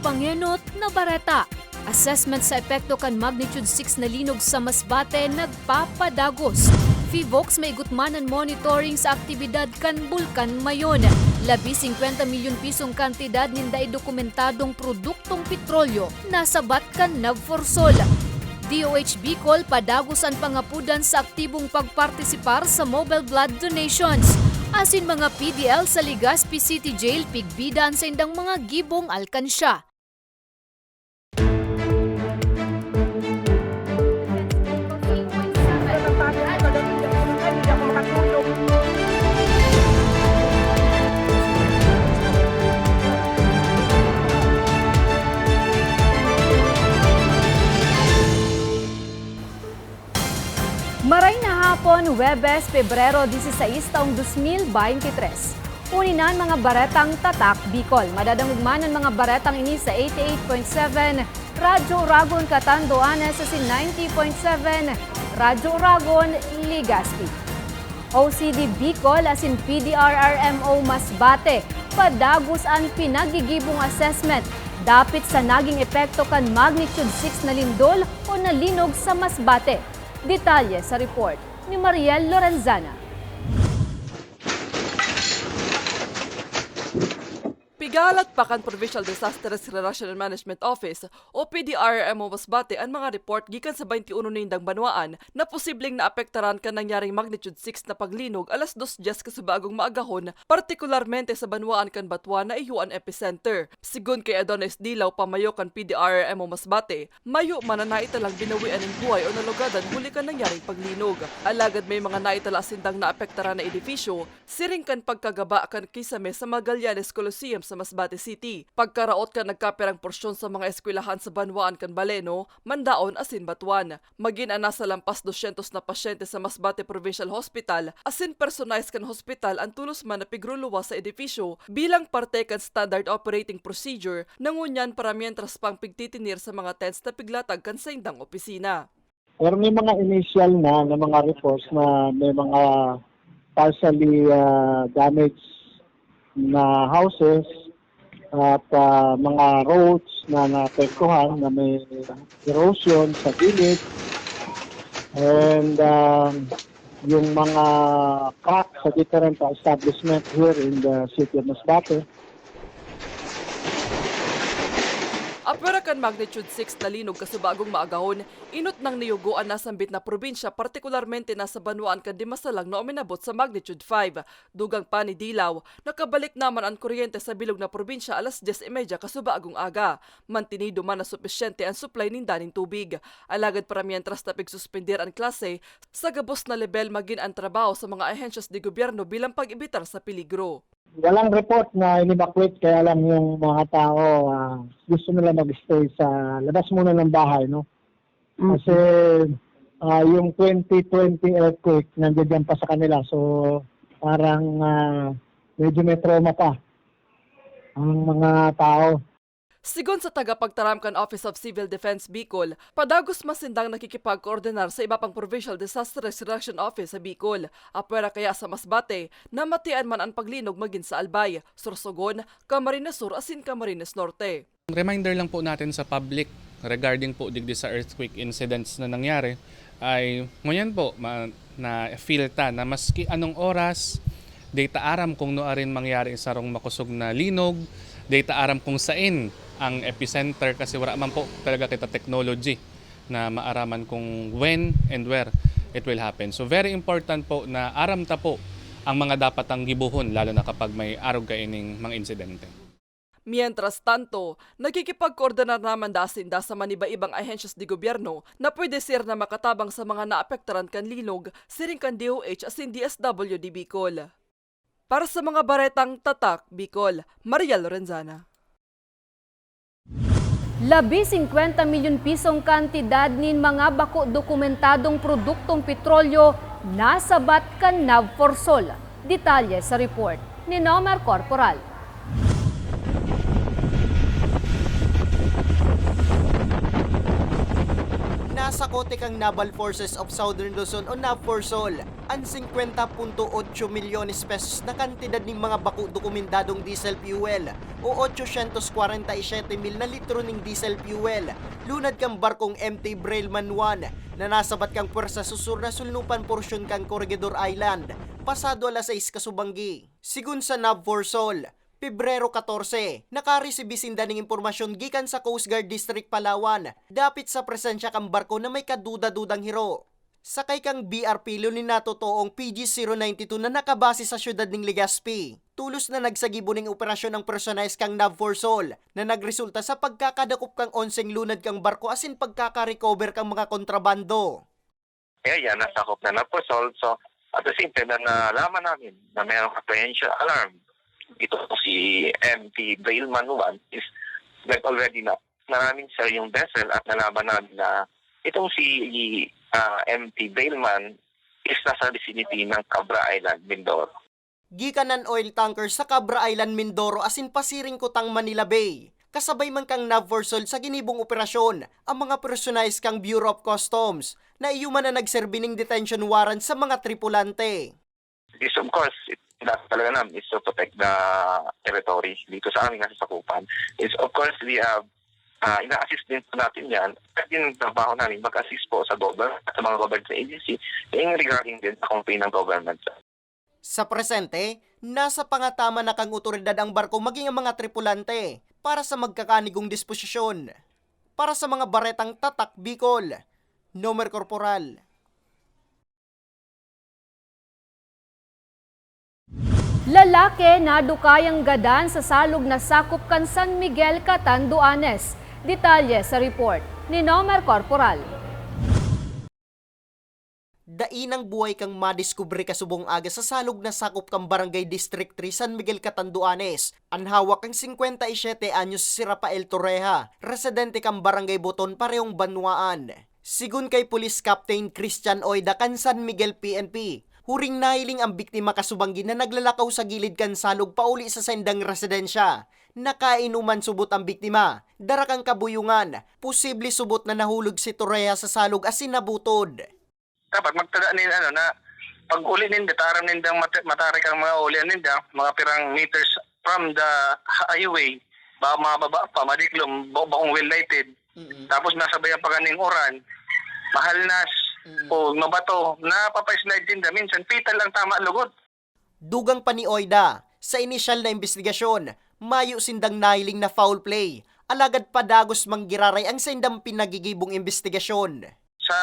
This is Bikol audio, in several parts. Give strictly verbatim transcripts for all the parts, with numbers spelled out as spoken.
Pangenot na bareta. Assessment sa epekto kan magnitude six na linog sa Masbate nagpapadagos. PHIVOLCS may gutmanan monitoring sa aktibidad kan Bulkan Mayon. Labi singkwenta milyon pisong kantidad nin dai dokumentadong produktong petrolyo nasabat kan NAVFORSOL. D O H Bicol padagos an pangapudan sa aktibong pagpartisipar sa mobile blood donations. Asin mga P D L sa Legazpi City Jail pigbida an saindang mga gibong alkansya. Maray na hapon, Huwebes, Pebrero dieciséis, taong dos mil veintitrés. Huli na an mga baretang Tatak Bicol. Madadangog man an mga baretang ini sa eighty-eight point seven Radyo Oragon, Catanduanes, asin ninety point seven Radyo Oragon, Legazpi. O C D Bicol asin P D R R M O Masbate, padagos an pinagigibong assessment dapit sa naging epekto kan magnitude six na lindol o na linog sa Masbate. Detalye sa report ni Mariel Lorenzana. Pigahalat pa kan Provincial Disaster Risk Reduction and Management Office o P D R R M O Masbate an mga report gikan sa twenty-one nindang banwaan na posibleng naapektaran kan nangyaring magnitude six na paglinog alas dos dyes kasubagong maagahon, partikularmente sa banwaan kan Batuan na iyo an epicenter. Sigon kay Adonis Dilaw, pamayo kan P D R R M O Masbate, mayo man na naitalang binawian nin buhay o nalugadan huli kan nangyaring paglinog. Alagad may mga naitala sindang naapektaran na edifisyo, siring kan pagkagaba kan kisame sa Magallanes Coliseum sa Masbate City, pagkaraot kan nagkapirang porsyon sa mga eskwelahan sa banwaan kan Baleno, Mandaon asin Batuan. Magin an nasa lampas dosyentos na pasyente sa Masbate Provincial Hospital asin personaes kan hospital an tolos man na pigruluwas sa edifisyo bilang parte kan Standard Operating Procedure na ngunyan para mientras pang pigtitinir sa mga tents na piglatag kan saindang opisina. Pero may mga initial na, na mga reports na may mga partially, ah, damaged na houses at, ah, mga roads na naapektuhan na may erosion sa gilid. And, um, yung mga crack sa different establishment here in the city of Masbate. Apwera kan magnitude six na linog kasubagong maagahon, inot nang niyugo an nasambit na probinsya, partikularmente na sa banwaan kan Dimasalang na uminabot sa magnitude five. Dugang pa ni Dilaw, nakabalik naman an kuryente sa bilog na probinsya alas dyes y media kasubagong aga. Mantinido man na supisyente an supply ninda nin tubig. Alagad para mientras na pigsuspender an klase, sa gabos na lebel magin an trabaho sa mga ahensyas de gobyerno bilang pag-ebitar sa peligro. Walang report na in-evacuate, kaya lang yung mga tao, ah, gusto nila mag-stay sa labas muna ng bahay, no? Kasi, ah, yung twenty twenty earthquake, nandiyan pa sa kanila. So, parang, ah, medyo may trauma pa ang mga tao. Sigon sa tagapagtaram kan Office of Civil Defense Bicol, padagos man sindang nakikipagkoordinar sa iba pang Provincial Disaster Risk Reduction Office sa Bicol. Apwera kaya sa Masbate, namatian man an paglinog magin sa Albay, Sorsogon, Camarines Sur asin Camarines Norte. Reminder lang po natin sa public regarding po digdi sa earthquake incidents na nangyari ay ngunyan po ma-, na-feel ta na maski anong oras, di ta aram kung nuarin mangyari ang sarong makosog na linog, di ta aram kung sain ang epicenter kasi wala man po talaga kita technology na maaraman kung when and where it will happen. So, very important po na aram ta po ang mga dapat ang gibohon, lalo na kapag may arog kaining mga insidente. Mientras tanto, nakikipagkoordinar naman da sinda sa maniba-ibang ahensyas de gobyerno na pwede siya na makatabang sa mga naapektaran kan linog, siring kan D O H asin D S W D Bicol. Para sa mga baretang Tatak Bicol, Maria Lorenzana. Labi singkwenta milyon pisong kantidad nin mga bako dokumentadong produktong petrolyo nasabat kan NAVFORSOL. Detalye sa report ni Nomer Corporal. Nasakote kan Naval Forces of Southern Luzon o NAVFORSOL An singkwenta punto otso milyones pesos na kantidad nin mga bako dokumendadong diesel fuel o ochocientos kwarenta y siyete mil na litro nin diesel fuel lunad kan barkong M T Breilman one na nasabat kan pwersa sa sur na sulnupan porsyon kan Corregidor Island, pasado alas sais kasubanggi. Sigon sa Navforsol, Pebrero katorse, nakaresibi sinda nin impormasyon gikan sa Coast Guard District Palawan dapit sa presensya kan barko na may kaduda-dudang hiro. Sakay kan B R P Leoninato Toong P G zero ninety two na nakabase sa siyudad ning Legazpi. Tolos na nagsagibo ning operasyon ang personahes kan Navforsol na nagresulta sa pagkakadakop kan onseng lunad kan barko asin pagkaka-recover kan mga kontrabando. Kaya yan, nasakop na Navforsol. So, at the same time, na nalaman namin na mayroong apprehension alarm. Ito si M T Breilman one is, like, already na, na namin, sir, yung vessel at nalaman namin na itong si ah, M T Breilman is nasa vicinity ng Cabra Island, Mindoro. Gikan an oil tanker sa Cabra Island, Mindoro asin pasiring kutang Manila Bay. Kasabay man kan Navforsol sa ginibong operasyon ang mga personahes kan Bureau of Customs na iyo man an nagserbi ning detention warrant sa mga tripulante. This, of course, it, that talaga namin is to protect the territory dito sa aming nasasakupan. Is, of course, we have, ah, ina-assist din po natin yan. At yung trabaho namin, mag-assist po sa government at sa mga government agency in regarding din sa complaint ng government. Sa presente, nasa pangataman na kan otoridad ang barko maging ang mga tripulante para sa magkakanigong disposisyon. Para sa mga baretang Tatak Bicol, Nomer Corporal. Lalaki nadukayang gadan sa salog na sakop kan San Miguel, Catanduanes. Detalye sa report ni Nomer Corporal. Dai nang buhay kan madiskubre kasubong aga sa salog na sakop kan Barangay District three, San Miguel, Catanduanes, an hawak kan singkwenta y siyete anyos si Rafael Torreja, residente kan Barangay Boton, parehong banwaan. Sigon kay Police Captain Christian Oida kan San Miguel P N P, huring nahiling ang biktima kasubanggi na naglalakaw sa gilid kan salog pauli sa saindang residensya. Nakainuman subot ang biktima, dara kan kabuyongan, posible subot na nahulog si Torreja sa salog asin nabutod. Dapat magtada nin ano na pag-uli ninda, taram nindang mata- matarik ang mga uli ninda, mga pirang meters from the highway, ba mababa pa, madiklom, ba- bakong well lighted. Mm-mm. Tapos nasabayan pa kaning uran, mahalnas, Mm-mm. o mabato, napapa-slide tinda. Minsan, pital ang tama lugod. Dugang pa ni Oida, sa inisyal na imbestigasyon, mayo sindang nahiling na foul play, alagad padagos manggiraray ang saindang pinagigibong imbestigasyon. Sa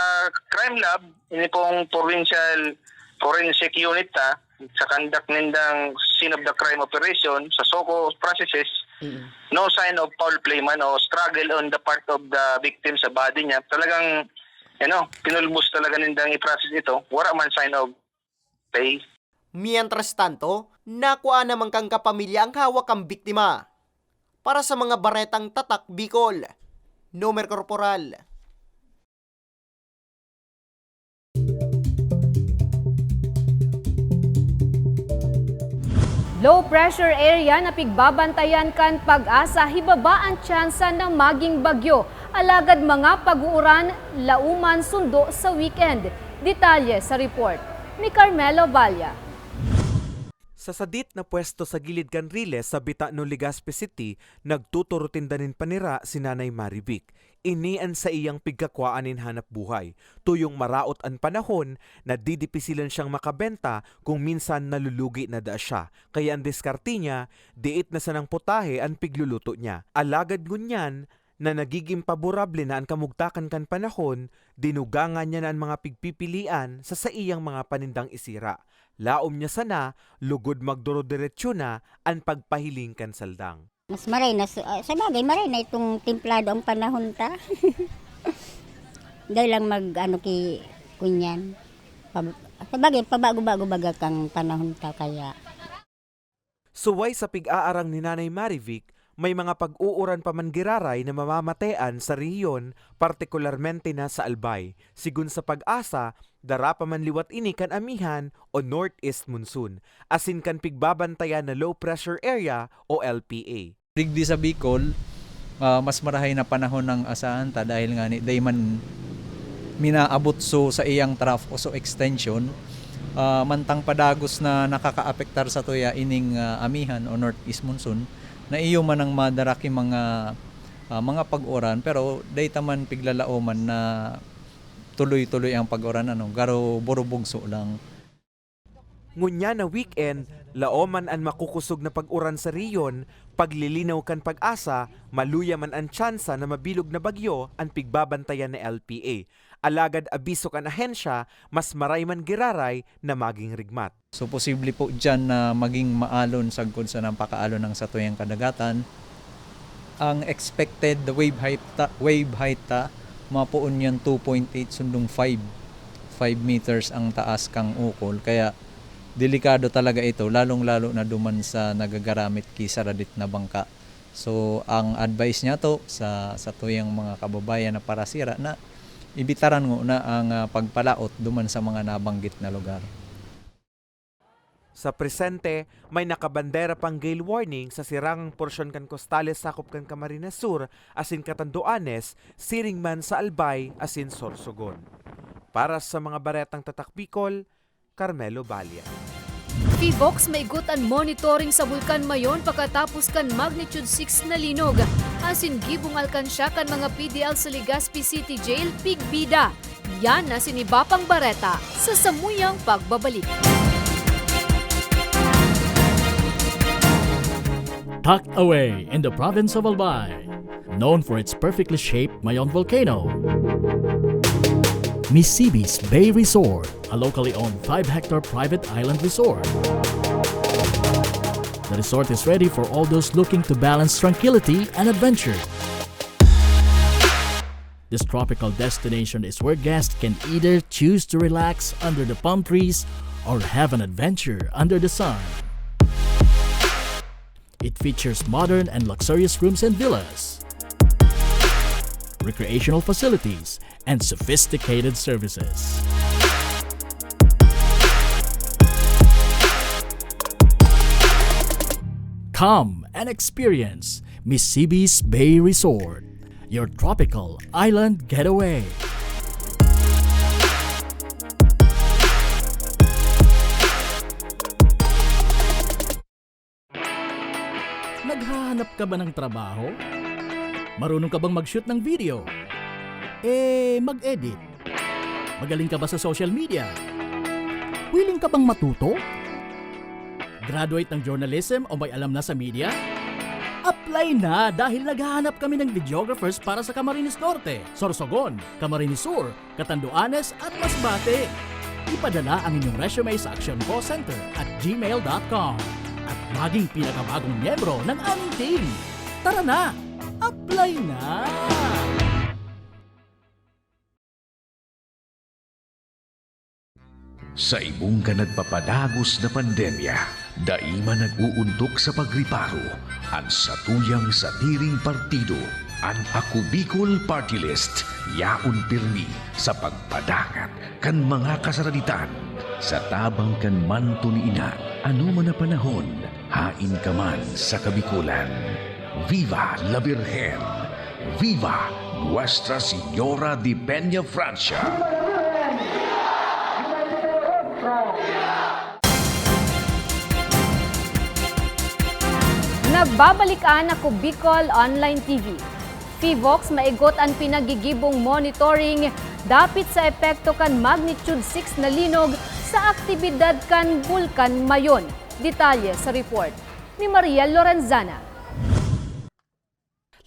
Crime Lab, ini pong Provincial Forensic Unit ta, sa conduct nindang scene of the crime operation, sa SOCO processes, Mm. no sign of foul play man o struggle on the part of the victim sa body niya. Talagang, you know, pinulbos talaga nindang i-process ito. Wala man sign of play. Mientras tanto, nakua naman kan kapamilya ang hawak kan biktima. Para sa mga baretang Tatak Bicol, Nomer Corporal. Low pressure area na pigbabantayan kan PAGASA, hibaba ang tsansa na maging bagyo, alagad mga pag-uuran lauman sundo sa weekend. Detalye sa report ni Carmelo Valla. Sa sadit na pwesto sa gilid kan riles sa Bitano, Legazpi City, nagtuturo tinda nin panira si Nanay Marivic. Ini an saiyang pigkakwaan nin hanap buhay. Tuyong maraot an panahon, nadidipisilan siyang makabenta, kung minsan nalulugi na daa siya. Kaya an diskarte niya, diit na sanang putahe an pigluluto niya. Alagad ngunyan na nagiging paborable na an kamugtakan kan panahon, dinugangan niya na an mga pigpipilian sa saiyang mga panindang isira. Laom niya sana, lugod magduro-diretso na an pagpahiling kan saldang. Mas maray na, sa, ah, sa bagay, maray na itong templado ang panahon ta. Dahil lang mag, ano, ki, kunyan. Pab, sa bagay, pabago-bago baga kang panahon ta, kaya. Suway sa pig-aarang ni Nanay Marivic, may mga pag-uuran pa man giraray na mamamatean sa rehiyon, partikularmente na sa Albay. Sigon sa PAGASA, dara pa man liwat ini kan amihan o northeast monsoon, asin kan pigbabantayan na low pressure area o L P A. Digdi sa Bicol, ah, mas marahay na panahon ang asahan ta dahil ngani dai man minaabot so sa iyang trough o so extension, Ah, mantang padagos na nakakaapektar satuya ining, ah, amihan o northeast monsoon, na iyo man ang madara ki mga, ah, mga pag-uran, pero dai ta man piglalaoman na tuloy-tuloy ang pag-uran, ano, garo burubugso lang. Ngunyan na weekend, laoman an makukusog na pag-uran sa rehiyon, paglilinaw kan PAGASA, maluya man an tsansa na mabilog na bagyo an pigbabantayan na L P A. Alagad abiso kan ahensya, mas maray man giraray na maging rigmat. So, posible po diyan na maging maalon sagkod sa napakaalon ng satuyang kadagatan. Ang expected wave height ta, wave height ta, mapoon yan two point eight sundong five, five meters ang taas kang ukol. Kaya delikado talaga ito, lalong-lalo na duman sa nagagaramit ki saradit na bangka. So, ang advice niya to sa, sa tuyang mga kababayan na parasira na ibitaran ngona ang, ah, pagpalaot duman sa mga nabanggit na lugar. Sa presente, may nakabandera pang gale warning sa sirangang porsyon kan kostales sakop kan Camarines Sur asin Catanduanes, siring man sa Albay asin Sorsogon. Para sa mga baretang Tatak Bicol, Carmelo Balia. PHIVOLCS maigot an monitoring sa Bulkan Mayon pakatapos kan magnitude six na linog. Asin gibong alkansya kan mga P D L sa Legazpi City Jail, pigbida. Yan asin iba pang bareta sa samuyang pagbabalik. Tucked away in the province of Albay, known for its perfectly shaped Mayon volcano, Misibis Bay Resort, a locally owned five-hectare private island resort. The resort is ready for all those looking to balance tranquility and adventure. This tropical destination is where guests can either choose to relax under the palm trees or have an adventure under the sun. It features modern and luxurious rooms and villas, recreational facilities, and sophisticated services. Come and experience Misibis Bay Resort, your tropical island getaway. Naghahanap ka ba ng trabaho? Marunong ka bang mag-shoot ng video? Eh, mag-edit? Magaling ka ba sa social media? Willing ka bang matuto? Graduate ng journalism o may alam na sa media? Apply na, dahil naghahanap kami ng videographers para sa Camarines Norte, Sorsogon, Camarines Sur, Catanduanes at Masbate. Ipadala ang inyong resume sa actioncallcenter at gmail dot com at maging pinakabagong miyembro ng aming team. Tara na! Apply na! Sa ibong kan nagpapadagos na pandemya, dai man nag-uuntok sa pagriparo an satuyang sadiring partido. An Ako Bicol Party List yaon pirmi sa pagpadangat kan mga kasaraditan sa tabang kan manto ni Ina. Ano man na panahon, hain ka man sa Kabikolan. Viva la Virgen! Viva Nuestra Señora de Peña Francia! Nagbabalik an Ako Bicol Online T V. PHIVOLCS maigot an pinagigibong monitoring dapit sa epekto kan magnitude six na linog sa aktibidad kan Bulkan Mayon. Detalye sa report ni Mariel Lorenzana.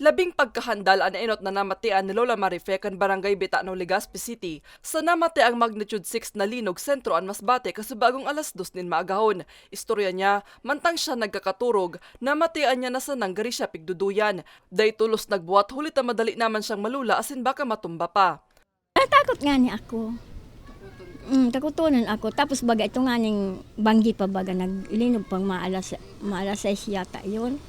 Labing pagkahandal an enot na namatian ni Lola Marife kan Barangay Bitano, Legazpi City, sa namatiang magnitude six na linog sentro an Masbate kasubagong alas dos nin maagahon. Istorya niya, mantang siya nagkakaturog, namatian niya na sanang gari siya pigduduyan. Dai tolos nagbuhat huli ta madali naman siyang malula asin baka matumba pa. Natakot ngani ako. Mm, takutonan ako. Tapos baga ito nganing banggi pa baga naglinog pang maalas, maalas sais yata yun.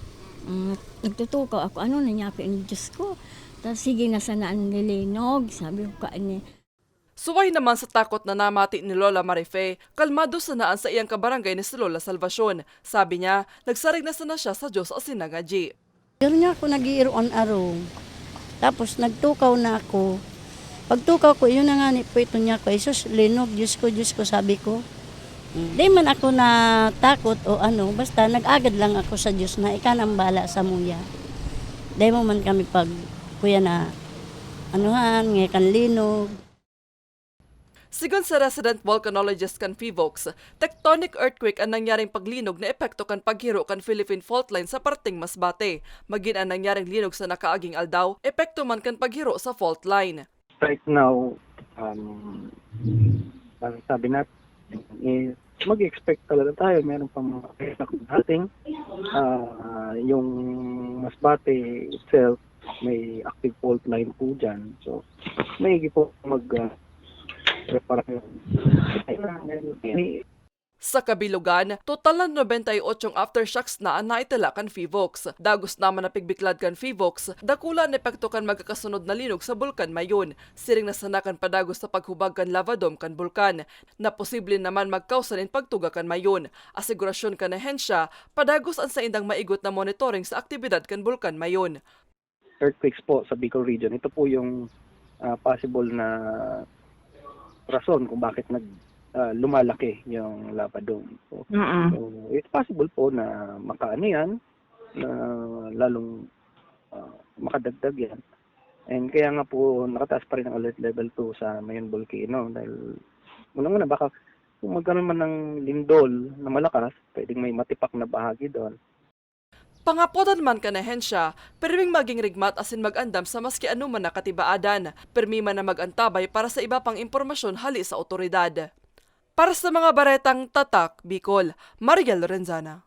Mm, nagtutukaw ako, "Ano na niya ako, Diyos ko?" Tapos sige na sana ang lilinog, sabi ko kani. Suway naman sa takot na namati ni Lola Marife, kalmado sana an saiyang kabarangay na si Lola Salvacion. Sabi niya, nagsarig na sana siya sa Diyos asin nangadyi. Pero niya ako nag-iiroan-arong. Tapos nagtukaw na ako. Pagtukaw ko, yun na nga ni po ito niya ko, "Jesus, linog, Diyos ko, Diyos ko," sabi ko. Di man ako natakot o ano, basta nag-agad lang ako sa Diyos na ika nang bala sa muya. Dai mo man kami pag, kuya na, anuhan, ngayon kan linog. Sigon sa resident volcanologist kan PHIVOLCS, tectonic earthquake an nangyaring paglinog na epekto kan paghiro kan Philippine Fault Line sa parteng Masbate. Magin an nangyaring linog sa nakaaging aldaw, epekto man kan paghiro sa fault line. Right now, um, ang sabi natin is mag-expect talaga tayo, meron pang mga effect natin. Ah, yung Masbate itself, may active fault line po dyan. So, maigi po mag uh, prepare. Sa kabilugan, total na nobenta y ocho aftershocks na an naitala kan PHIVOLCS. Dagos naman na pigbiklad kan PHIVOLCS, dakula an epekto kan magkakasunod na linog sa Bulkan Mayon. Siring na sana kan padagos sa paghubag kan lava dome kan bulkan, na posible naman magkausa nin pagtuga kan Mayon. Asigurasyon kan ahensya, padagos an saindang maigot na monitoring sa aktibidad kan Bulkan Mayon. Earthquakes po sa Bicol region. Ito po yung ah, possible na rason kung bakit nag ah, lumalaki yung lava dome. So, Mm. so, it's possible po na makaano yan, na lalong ah, makadagdag yan. And kaya nga po nakataas pa rin ang alert level two sa Mayon Volcano dahil unang-una baka kung magkaroon man ng lindol na malakas, pwedeng may matipak na bahagi doon. Pangapodan man kan ahensya, pirming maging rigmat asin mag-andam sa maski anoman na katibaadan. Pirmi man na mag-antabay para sa iba pang impormasyon hali sa otoridad. Para sa mga baretang Tatak Bicol, Mariel Lorenzana.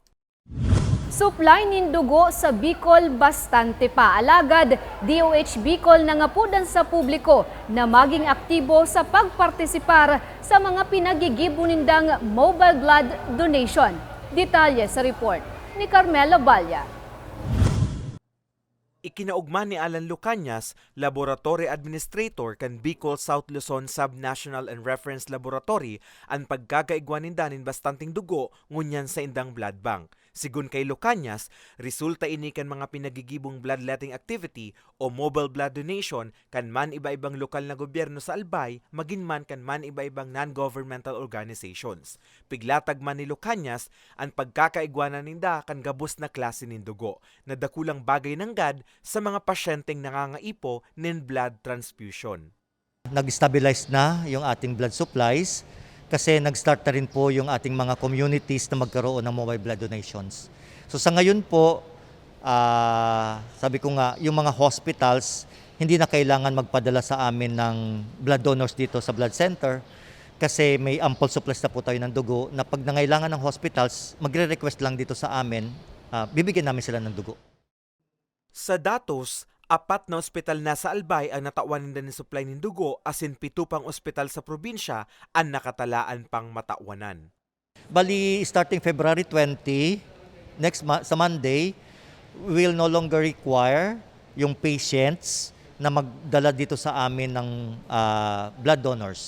Supply nin dugo sa Bicol bastante pa. Alagad, D O H Bicol nangapodan sa publiko na maging aktibo sa pagpartisipar sa mga pinagigibo nindang mobile blood donation. Detalye sa report ni Carmela Balla. Ikinaugma ni Alan Lucanias, Laboratory Administrator kan Bicol South Luzon Sub-National and Reference Laboratory, an pagkakaigwa ninda nin bastanteng dugo ngunyan sa indang blood bank. Sigon kay Lucanias, resulta ini kan mga pinagigibong bloodletting activity o mobile blood donation kan man-iba-ibang lokal na gobyerno sa Albay, magin man kan man-iba-ibang non-governmental organizations. Piglatag man ni Lucanias an pagkakaigwanan ninda kan gabos na klase nin dugo, na dakulang bagay nanggad sa mga pasyenteng nangangaipo nin blood transfusion. Nag-stabilize na yung ating blood supplies kasi nag-start na rin po yung ating mga communities na magkaroon ng mobile blood donations. So sa ngayon po, ah, sabi ko nga, yung mga hospitals, hindi na kailangan magpadala sa amin ng blood donors dito sa blood center kasi may ample supplies na po tayo ng dugo na pag nangailangan ng hospitals, magre-request lang dito sa amin, ah, bibigyan namin sila ng dugo. Sa datos, apat na ospital na sa Albay ang natawan ninda nin supply nin dugo asin pito pang ospital sa probinsya an nakatalaan pang matawanan. Bali, starting February twenty, next ma- sa Monday, we will no longer require yung patients na magdala dito sa amin ng ah, blood donors.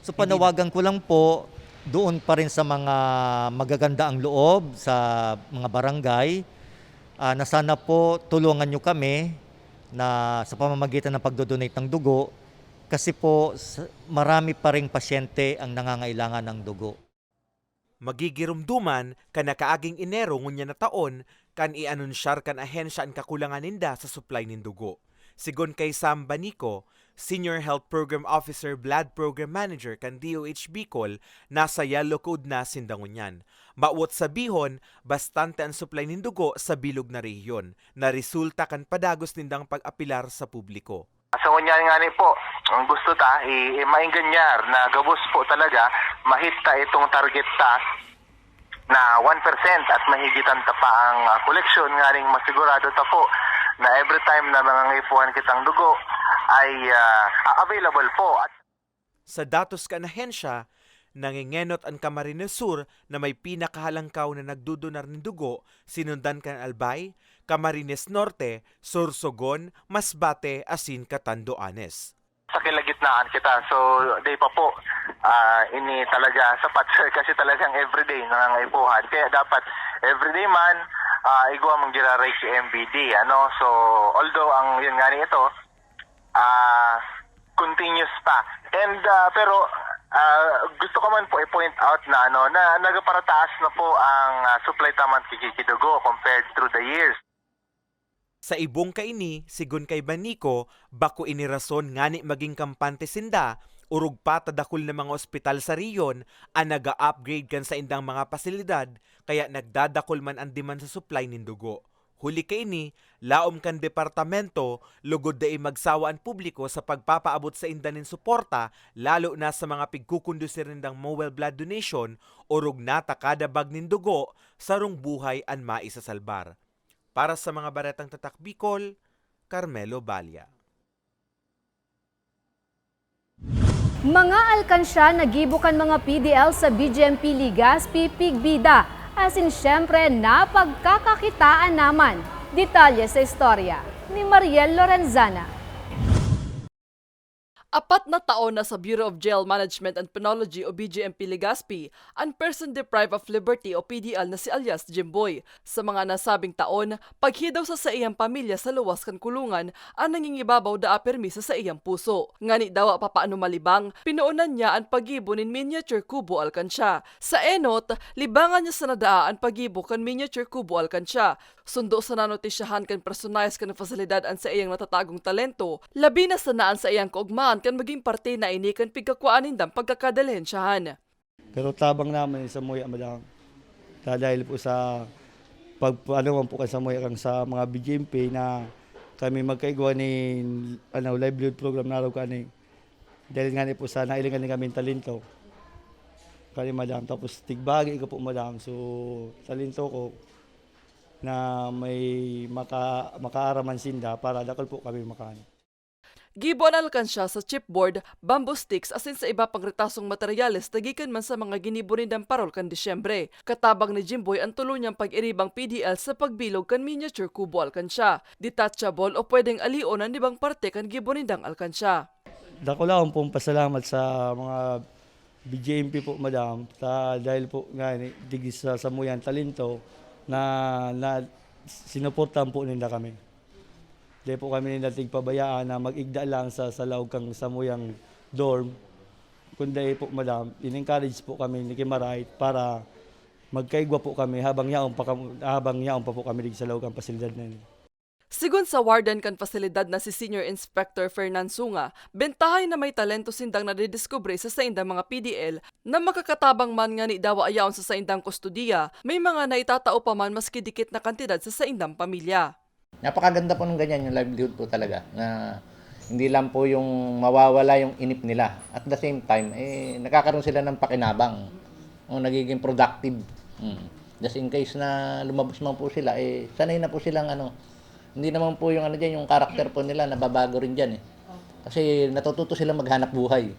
So panawagan ko lang po, doon pa rin sa mga magaganda ang loob sa mga barangay, ah, na sana po tulungan nyo kami na sa pamamagitan ng pagdodonate ng dugo kasi po s- marami pa ring pasyente ang nangangailangan ng dugo. Magigiromdoman kan nakaaging Enero ngunyan na taon kan i-anunsyar kan ahensya an kakulangan ninda sa supply nin dugo. Sigon kay Sam Banico, Senior Health Program Officer, Blood Program Manager kan D O H Bicol, nasa yellow code na sinda ngunyan. Mawot sabihon, bastante an supply nin dugo sa bilog na rehiyon, na resulta kan padagos nindang pag-apelar sa publiko. Sa ngunyan ngani po, ang gusto ta, i-, i-, maenganyar na gabos po talaga, mahit ta itong target ta na one percent at mahigitan ta pa ang ah, koleksyon, nganing masigurado ta po na every time na mangangaipuhan kitang dugo ay ah, available po. At Sa datos kan ahensya, nangengenot an Camarines Sur na may pinakahalangkaw na nagdodonar nin dugo, sinundan kan Albay, Camarines Norte, Sorsogon, Masbate asin Catanduanes. Sa kalagitnaan kita. So, di pa po, ah, ini talaga sapat, sir, kasi talagang everyday nangangaipuhan. Kaya dapat everyday man, ah, igwa mong giraray si M B D, ano? So, although ang yun nga ni ito, ah, continuous pa. And, ah, pero, Ah, gusto ko man po i-point out na, ano, na nagparataas na po ang, ah, supply ta man ki, ki dugo compared through the years. Sa ibong kaini, sigon kay Banico, bako ini rason ngani magin kampante sinda, orog pa ta dakul na mga ospital sa rehiyon an naga-upgrade kan saindang mga pasilidad, kaya nagdadakul man an demand sa supply nin dugo. Huli kaini, laom kan departamento, lugod dai magsawa an publiko sa pagpapaabot sainda nin suporta, lalo na sa mga pigkukondusir nindang mobile blood donation, orog na ta kada bag nin dugo, sarong buhay an maisasalbar. Para sa mga Baretang Tatak Bicol, Carmelo Balla. Mga alkansya na gibo kan mga P D L sa B J M P Legazpi, pigbida, asin syempre napagkakakitaan naman. Detalye sa istorya ni Mariel Lorenzana. Apat na taon na sa Bureau of Jail Management and Penology o B J M P Legazpi an person deprived of liberty o P D L na si alias Jimboy. Sa mga nasabing taon, paghidaw sa saiyang pamilya sa luwas kan kulungan an nangingibabaw daa pirmi sa saiyang puso. Ngani dawa papaano malibang, pinoonan niya an paggibo nin miniature kubo alkansya. Sa enot, libangan niya sana daa an paggibo kan miniature kubo alkansya. Sundo sana notisyahan kan personaes kan pasilidad an saiyang natatagong talento, labi na sana an saiyang kaogmahan kan magin parte na ini kan pigkakuan nindang pagkakadalihensyahan. Pero tabang naman sa muya, madam. Dahil po sa pag ano man po kan samuya kan sa mga B J M P na kami magkaigwa ni ano, livelihood program na raw kani. Dahil nga ni po sa nailingan ni kami talento. Kani madam. Tapos tigbagi ko po madam. So talento ko na may maka, makaaraman sinda para dakol po kami makaano. Gibo an alkansya sa chipboard, bamboo sticks asin sa iba pang retasong materyales na gikan man sa mga ginibo nindang parol kan Disyembre. Katabang ni Jimboy an tulo niyang pag-iribang P D L sa pagbilog kan miniature kubo alkansya, detachable o pwedeng alion an ibang parte kan gibo nindang alkansya. Dakulaon pong pasalamat sa mga B J M P po, madam, ta dahil po nga ni digdi sa samuyan talento na, na sinuportahan po ninda kami. Dai po kami ninda tigpabayaan na mag-igda lang sa, sa laog kan samuyang dorm. Kundi po, madam, in-encourage po kami ni Kimaray para magkaigwa po kami habang yaon pa, kam- habang yaon pa po kami digdi sa laog kan pasilidad na yun. Sigon sa warden kan pasilidad na si Senior Inspector Fernan Sunga, bentahay na may talento sindang nadidiskubre sa saindang mga P D L na makakatabang man ngani dawa yaon sa saindang kustodiya, may mga naitatao pa man maski dikit na kantidad sa saindang pamilya. Napakaganda po ng ganyan, yung livelihood po talaga, na hindi lang po yung mawawala yung inip nila. At the same time, eh, nagkakaroon sila ng pakinabang o nagiging productive. Mm. Just in case na lumabas man po sila, eh, sanay na po silang ano, hindi naman po yung ano dyan, yung character po nila, nababago rin dyan eh. Kasi natututo silang maghanap buhay.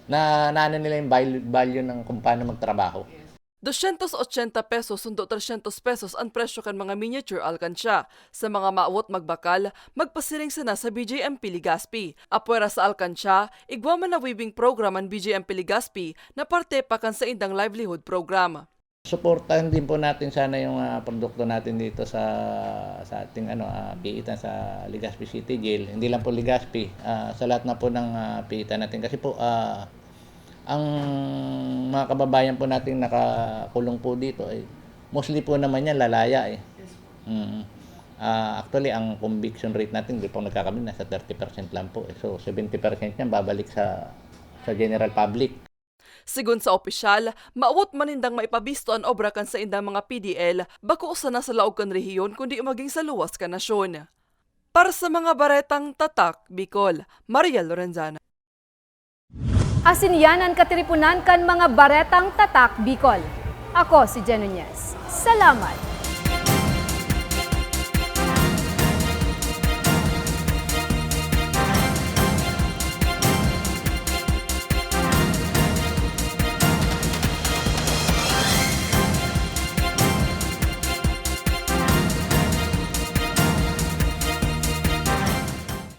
Na naano nila yung value, value ng kung paano magtrabaho. Dosyentos otsenta pesos sundo tresyentos pesos an presyo kan mga miniature alkansya. Sa mga mawot magbakal, magpasiring sana sa B J M P Legazpi. Apwera sa alkansya, igwa man na weaving program an B J M P Legazpi na parte pa kan saindang livelihood program. Suportahan din po natin sana yung ah, produkto natin dito sa sa ating ano ah, piitan sa Legazpi City Jail. Hindi lang po Legazpi, ah, sa lahat na po ng ah, piitan natin kasi po ah, ang mga kababayan po nating nakakulong po dito ay mostly po naman yan lalaya eh. Mm. Ah, actually, ang conviction rate natin, di po nagkakamali, nasa thirty percent lang po. Eh. So, seventy percent yan babalik sa sa general public. Sigon sa opisyal, mawot man nindang maipabisto an obra kan saindang mga P D L, bako sana sa laog kan rehiyon kundi maging sa luwas kan nasyon. Para sa mga baretang Tatak Bicol, Mariel Lorenzana. Asin yan an katiriponan kan mga baretang Tatak Bicol. Ako si Jen Nunez. Salamat!